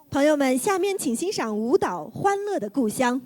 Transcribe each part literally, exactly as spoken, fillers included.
朋友们，下面请欣赏舞蹈《欢乐的故乡》。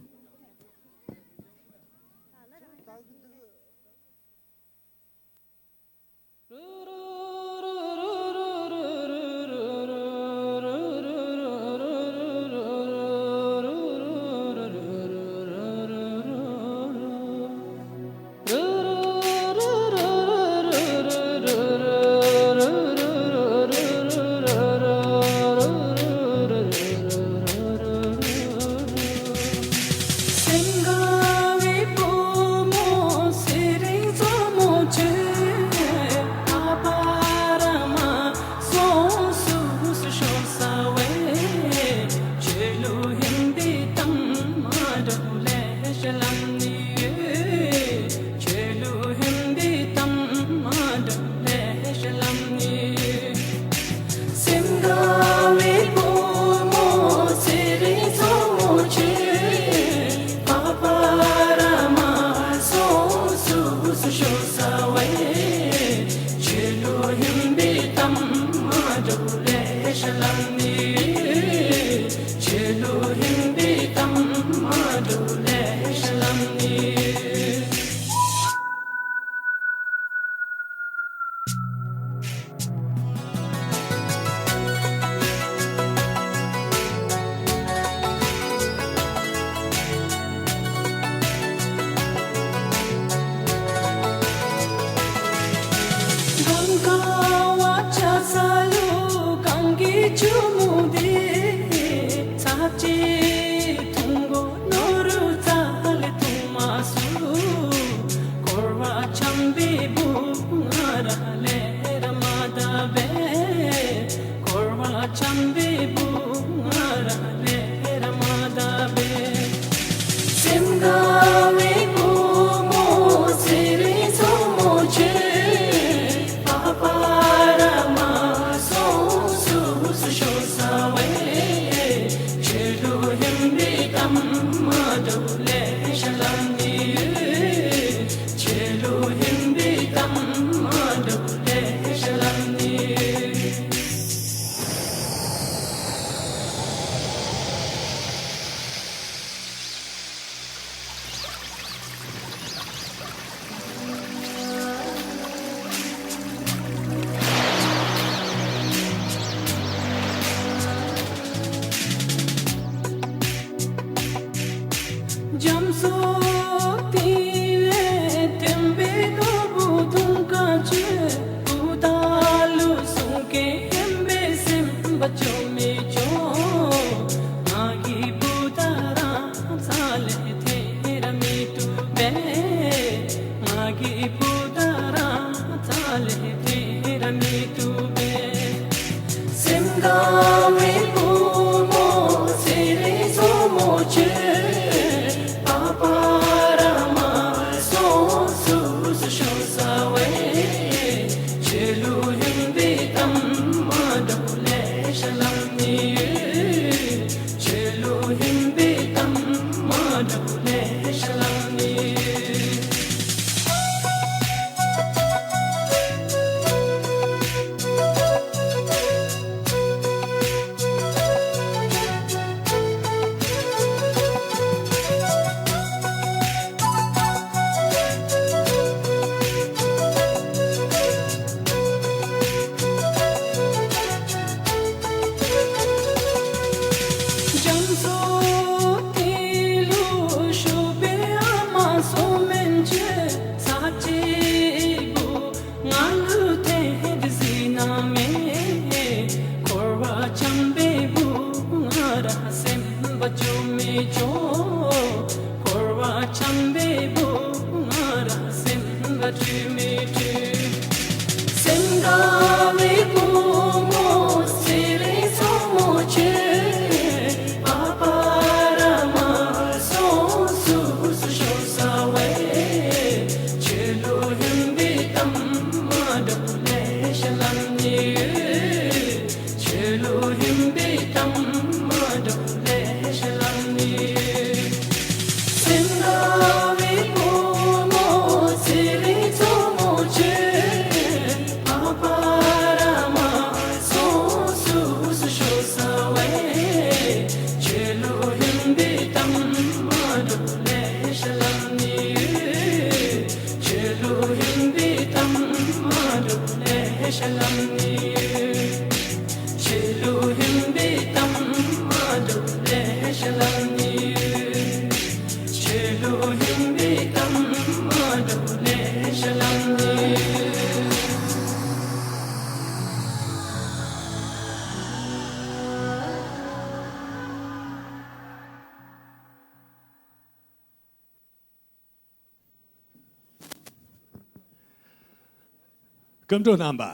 སྐུ་མགྲོན་རྣམ་པ།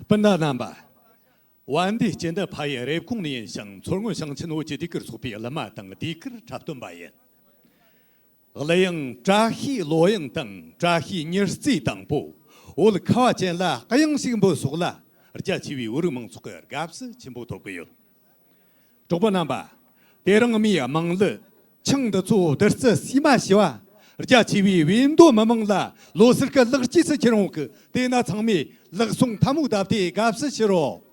སྤུན་ཟླ་རྣམ་པ། བན་དེ་སྤྱི་ཟླ་ཕ་ཡུལ་རེབ་གོང་ནས་ཡིན་ཞིང་། མཚོ་སྔོན་ཞིང་ཆེན་བོད་ཀྱི་ཟློས་གར་ཚོགས་པའི་གླུ་མ་དང་ཟློས་གར་འཁྲབ་སྟོན་པ་ཡིན། གླུ་དབྱངས་བཀྲ་ཤིས་ལོ་དབྱངས་དང་བཀྲ་ཤིས་ཉེར་བརྩེགས་དང་པོ། བོད་ཁ་བ་ཅན་ལ་དབྱངས་ཤིག་འབུལ་སོགས་ལ། རྒྱ་ཆེ་བའི་བོད་རིགས་མང་ཚོགས་ཀྱི་དགའ་བསུ་ཆེན་པོ་ཐོབ་ཀྱི་ཡོད། གྲོགས་པོ་རྣམ་པ། དེ་རིང་མིའི་དམངས་གླུ། ཆང་འདི་ཚོ་བདུད་རྩི་ཟས་མ་ཞུ་བ། རྒྱ་ཆེ་བའི་བོད་མདོ་མི་མང་ལ་ལོ་གསར་གྱི་ལེགས་སྐྱེས་སུ་འཁྱེར་འོང་གི། དེས་ན་ཚང་མས་ལག་ཟུང་ཐལ་མོ་བརྡབས་ཏེ་དགའ་བསུ་ཞུ་རོགས།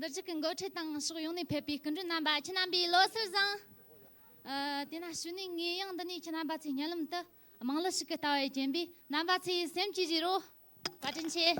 འདིར་བཞུགས་ཀྱི་འགོ་ཁྲིད་དང་ཕྱོགས་ཡོངས་ནས་ཕེབས་པའི་སྐུ་མགྲོན་རྣམ་པ། ཁྱེད་རྣམ་པས་ལོ་གསར་བཟང་། ཨ། དེས་ན་གཞུག་ནས་ངའི་དབྱངས་འདི་ནས་ཁྱེད་རྣམ་པ་ཚོའི་སྙན་ལམ་དུ་དམངས་གླུ་ཞིག་གི་ལྟ་བ་ཡོད་ཀྱིན་པས། རྣམ་པ་ཚོས་སེམས་ཀྱིས་བཞེས་རོགས། བཀའ་དྲིན་ཆེ།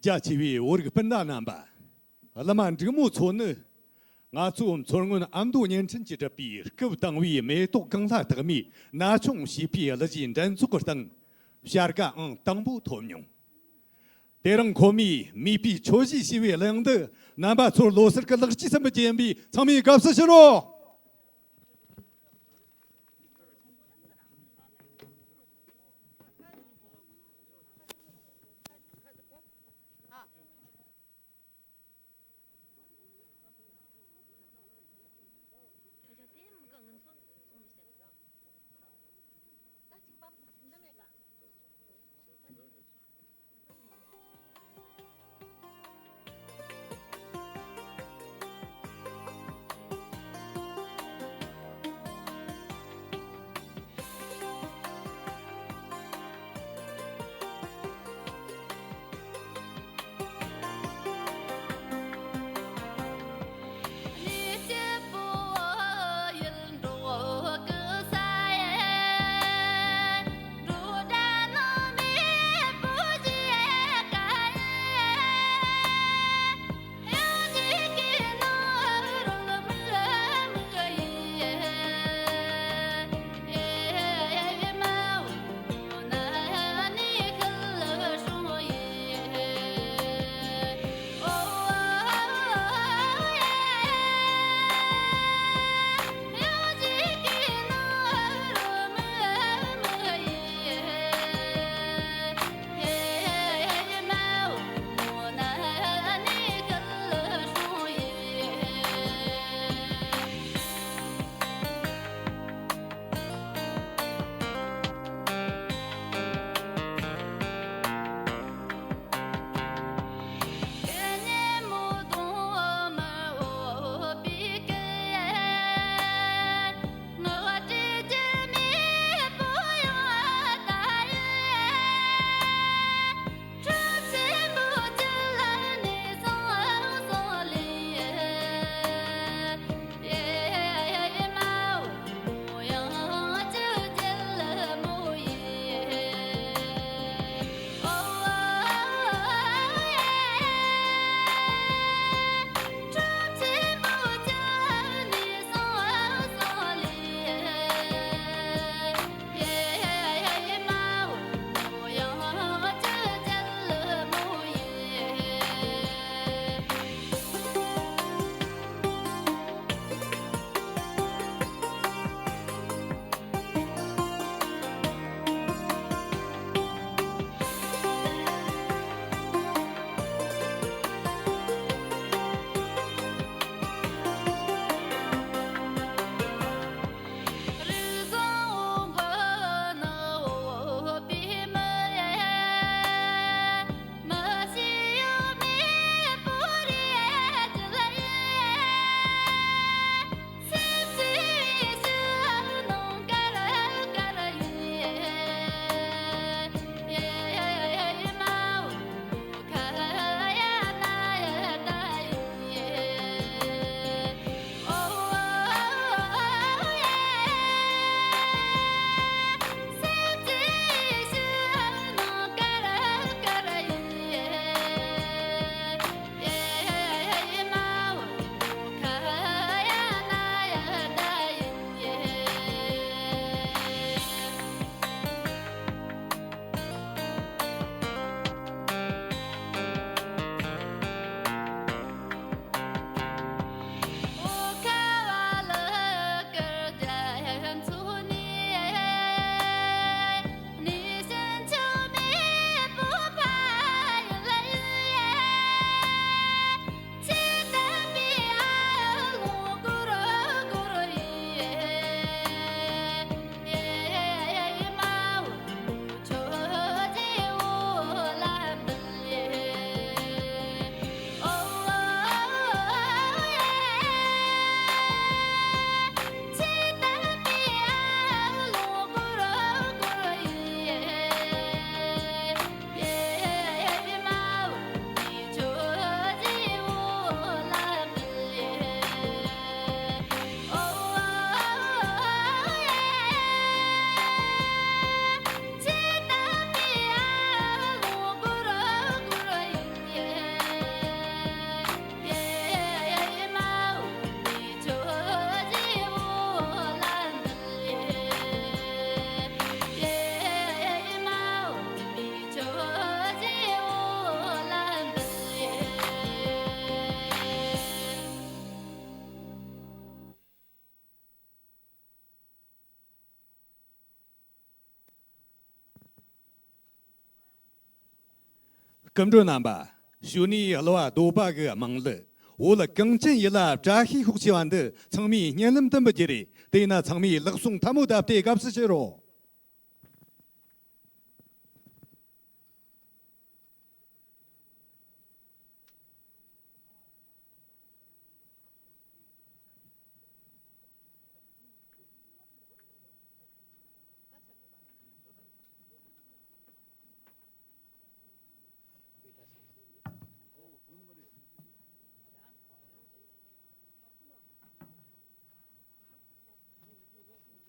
རྒྱ་ཆེ་བའི་བོད་རིགས་སྤུན་ཟླ་རྣམ་པ། གླུ་མ་འབྲུག་མོ་མཚོ་ནི། ང་ཚོ་མཚོ་སྔོན་ཨ་མདོ་བརྙན་འཕྲིན་གྱིས་གྲུབ་པའི་སྐབས་དང་བའི་མེ་ཏོག་གངས་ལྷ་རྟགས་མའི་ན་ཆུང་ཞེས་པའི་གླུ་གཞས་འགྲན་ཚོགས་ཀྱི་སྟེང་བྱ་དགའ་ཨང་དང་པོ་ཐོབ་མྱོང་། དེ་རིང་ཁོ་མོས་མིས་པའི་ཆོས་གཞས་ཞེས་པའི་གླུ་དབྱངས་འདི་རྣམ་པ་ཚོར་ལོ་གསར་གྱི་ལེགས་སྐྱེས་སམ་སྦྱིན་པས་ཚང་མས་དགའ་བསུ་ཞུ་རོགས། སྐུ་མགྲོན་རྣམ་པ། ཞུ་ནི་གླུ་བ་འདོད་པ་གི་དམངས་གླུ། བོད་གངས་ཅན་ཡུལ་ལ་བཀྲ་ཤིས་ཤོག་ཅེས་པ་འདི་ཚང་མས་སྙན་ལམ་དུ་འབུལ་རྒྱུ་རེད། དེས་ན་ཚང་མས་ལག་ཟུང་ཐལ་མོ་བརྡབས་ཏེ་དགའ་བསུ་བྱེད་རོགས།